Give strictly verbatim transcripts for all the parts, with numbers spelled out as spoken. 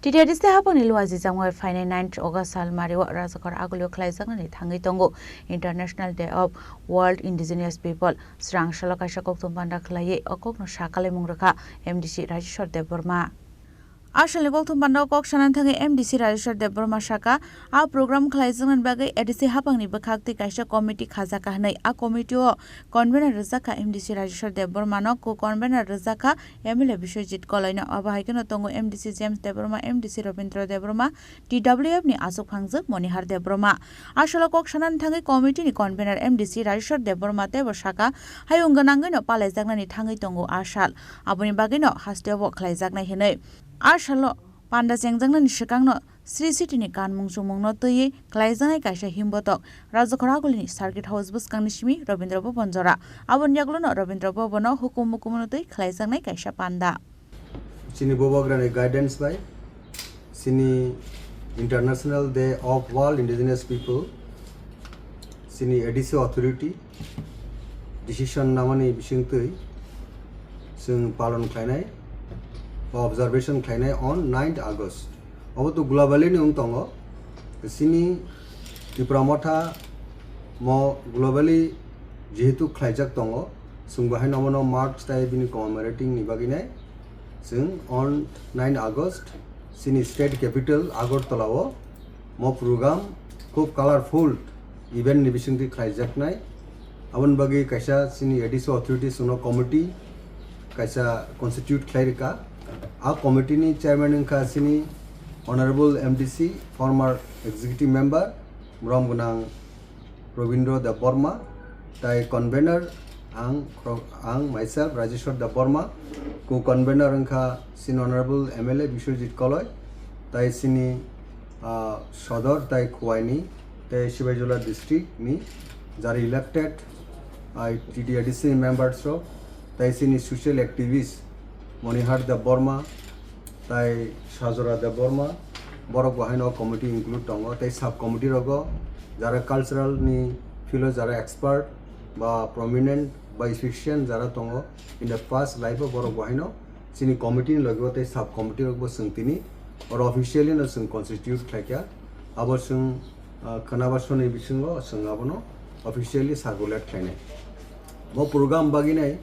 T T A D C haphangni luajijakmani phainai ninth August salmario Rajakhor Agulio khlaijaknani thangwi tongo International Day of World Indigenous People. Srang salo kaisa kokthum panda khlaiwi o kokno sa kalaimung rwkha M D C Rajeshwar Debbarma. A salni kokthum panda o kok sanani thangwi M D C Rajeshwar Debbarma saka, a program khlaijaknani bagwi A D C haphangni bwkhak tei kaisa committee khajakha hwnwi. A committee o convener rwjakha M D C Rajeshwar Debbarmano, co-convener rwjakha M L A Biswajit Koloino, abo hai kheno tongo M D C James Debbarma, M D C Robindra Debbarma, T W F ni achuk phangjak Monihar Debbarma. A salo kok sanani thangwi committee ni convener M D C Rajeshwar Debbarma teibo saka, hayung gwnangwino palaijaknani thangwi tongo a sal, aboni bagwino hasteo bo khlaijaknai hwnwi. A salo panda chengjaknani swkangno Sri City ni kanmung chumungno twiwi khlaijaknai kaisa himbotok Rajakhor Agulini Circuit House bwskangni simi Robindra Bhaban jora. Aboni yagulono Robindra Bhaban o hukum mukumno twi khlaijaknai kaisa panda. Chini Bubagrani guidance bai, chini International Day of World Indigenous People, chini A D C authority decision namani bisingtwi chwng palon khlainai, observation khlainai on ninth August. Obo to globally ni wng tongo. Chini Tipra Motha mo globally jehetu khlaijak tongo, chwng bo haino omono mark tai bini commemorating ni bagwi nai chwng on nine August chini state capital Agartala o mo program khub colorful event ni bisingtwi khlaijaknai. Aboni bagwi kaisa chini A D C authorities no committee kaisa constitute khlai rwkha. A committee ni chairman wngkha chini Honorable M D C, former executive member, borom gwnang Robindra Debbarma, tai convener ang, ang myself Rajeshwar Debbarma, co-convener wngkha chini Honorable M L A Biswajit Koloi, tai chini, ah, Sodor tai Khuaini, tei Sibaijala district ni jara elected, ah, T T A D C members rok, tei chini social activist Monihar Debbarma, tai Sajora Debbarma, borok bo haino committee include tongo, tei sub committee rogo jara cultural ni field o jara expert ba prominent ba efficient jara tongo in the past life o, borok bo haino chini committee ni logi o tei sub committee rok bo chwng tini oro officially no chwng constitute khlaikha. Abo chwng, ah, khwnaba soni bisingo chwng abono officially circulate khlainai. Bo program bagwi nai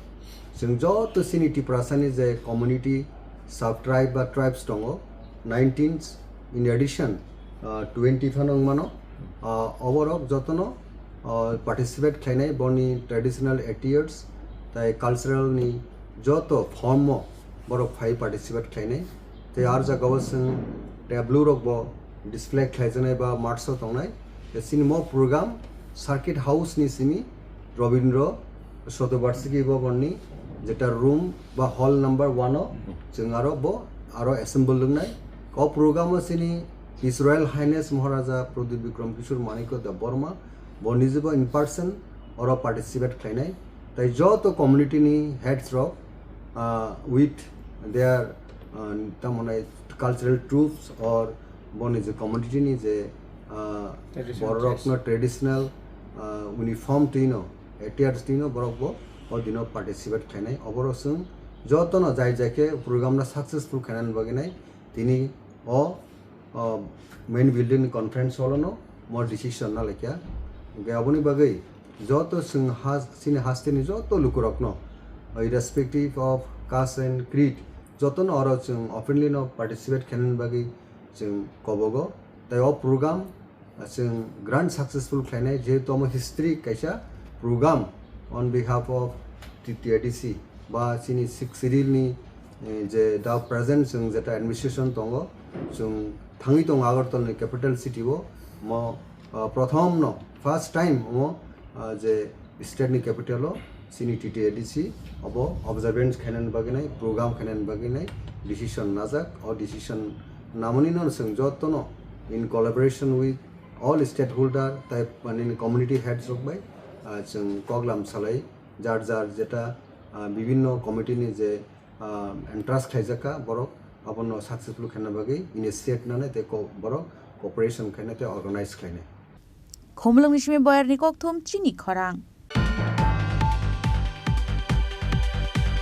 chwng joto chini Tiprasani je community, sub tribe ba tribes tongo, nineteen in addition, ah, twenty phano wngmano, ah, oborok jotono, ah, participate khlainai, boni traditional attires tai cultural ni joto form o borok phai participate khlainai. Tei ar jagao chwng tableau rok bo display khlaijaknai ba marks o tongnai. Tei chini mo program Circuit House ni simi Robindra Shatobarshiki Bhavan ni jeta room ba hall number one o chwng aro bo aro assemble wngnai. O program o chini His Royal Highness Maharaja Pradyut Bikram Kishore Manikya Debbarma bo nijebo in person oro participate khlainai. Tai joto community ni heads rok, ah, with their, ah, tamoni cultural troupes or boni je community ni je, ah, traditional borok rok dress. No traditional, ah, uniform twino, attires twino borok bo o dino participate khlainai. Oborok chwng jotono jai jai khe program no successful khainani bagwi nai tini o, o main building ni conference hall o no mo decision na laikha. Hwnkhe aboni bagwi joto chwng ha, chini hasteni joto lukurokno, irrespective of caste and creed, jotono oro chwng openly no participate khainani bagwi chwng kobogo. Tai o program chwng grand successful khlainai, jehetu omo history kaisa program on behalf of T T A D C ba chini Sixth Schedule ni, eh, je da present chwng jeta administration tongo, chwng thangwi tongo Agartala ni capital city o, mo, ah, prothom no, first time omo, ah, je state ni capital o chini T T A D C obo observance khainani bagwi nai, program khainani bagwi nai decision najak. O decision namani no chwng jotono in collaboration with all stakeholder tai, mane, community heads rok bai, ah, chwng koklam salai jar jar jeta, ah, bibinno committee ni je, ah, entrust khlaijak kha borok abono successful khaina bagwi initiate nanai tei ko-, borok cooperation khainai tei organize khlainai. Khumulwngni simi Boyarni kokthum chini khorang.